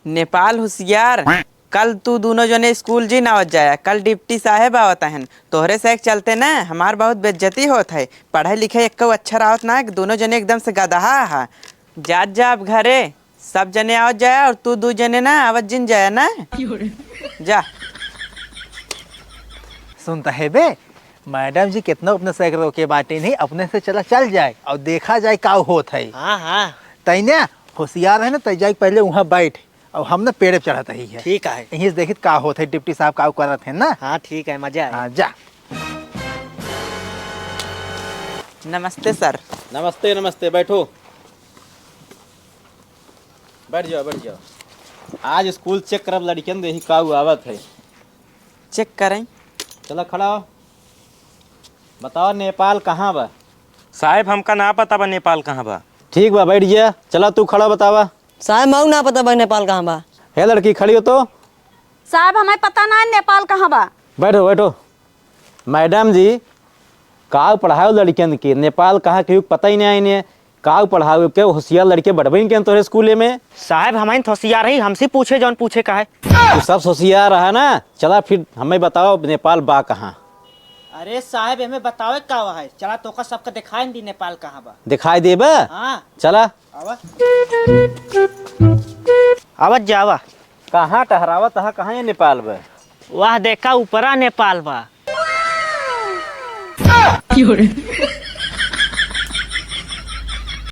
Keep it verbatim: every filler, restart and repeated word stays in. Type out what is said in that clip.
नेपाल होशियार, कल तू दुनो जने स्कूल जिन आवत जाया, कल डिप्टी साहेब आवत हन। तोहरे से एक चलते न हमार बहुत बेइज्जती होत है। पढ़े लिखे एक्को अक्षर आवत ना है, दुनो जने एकदम से गदहा हा। जात जा अब घरे, सब जने आवत जाया और तू दू जने ना आवत जिन जाया ना। जा। सुनता है बे, मैडम जी कितना अपने से रोके बाटे नहीं, अपने से चला चल जाए और देखा जाए का होत है। हाँ, हाँ। तैने होशियार है ना, तै जाए पहले वहाँ बैठ, और हम ना पेड़े पे चढ़त ही है। ठीक है। यहीं से देखित का होत है, डिप्टी साहब का करत है ना। हाँ, ठीक है, मजा आए। हाँ, जा। नमस्ते सर। नमस्ते, नमस्ते, बैठो। बैठ जाओ, बैठ जाओ। आज स्कूल चेक करब लड़कियन, देखी का आवत है। चेक करें। चला खड़ा हो। बताओ नेपाल कहाँ बा? साहेब, हमका ना पता बा नेपाल कहाँ बा। ठीक बा, बैठ जा। चला तू खड़ा, बतावा। साहेब, मऊ ना पता बा नेपाल कहाँ बा। हे लड़की, खड़ी हो तो। साहेब, हमें पता ना है नेपाल कहाँ बा। बैठो, बैठो। मैडम जी, का पढ़ाओ लड़कियन के? नेपाल कहाँ के पता ही नहीं आईने। का पढ़ाओ के? होशियार लड़के बढ़बे के तोहरे स्कूले में। साहेब, हमें तो होशियार ही, हमसे पूछे जौन पूछे का है। तू सब होशियार रहा ना। चला फिर हमें बताओ नेपाल बा कहाँ? अरे साहेब, हमें बतावे का है? चला तोका सबका दिखाई दी नेपाल कहाँ बा। दिखाई देबा? हाँ। चला। आवा। आवत जावा। कहाँ टहरावत हा, कहाँ ये नेपाल बा? वाह, देखा ऊपरा नेपाल बा।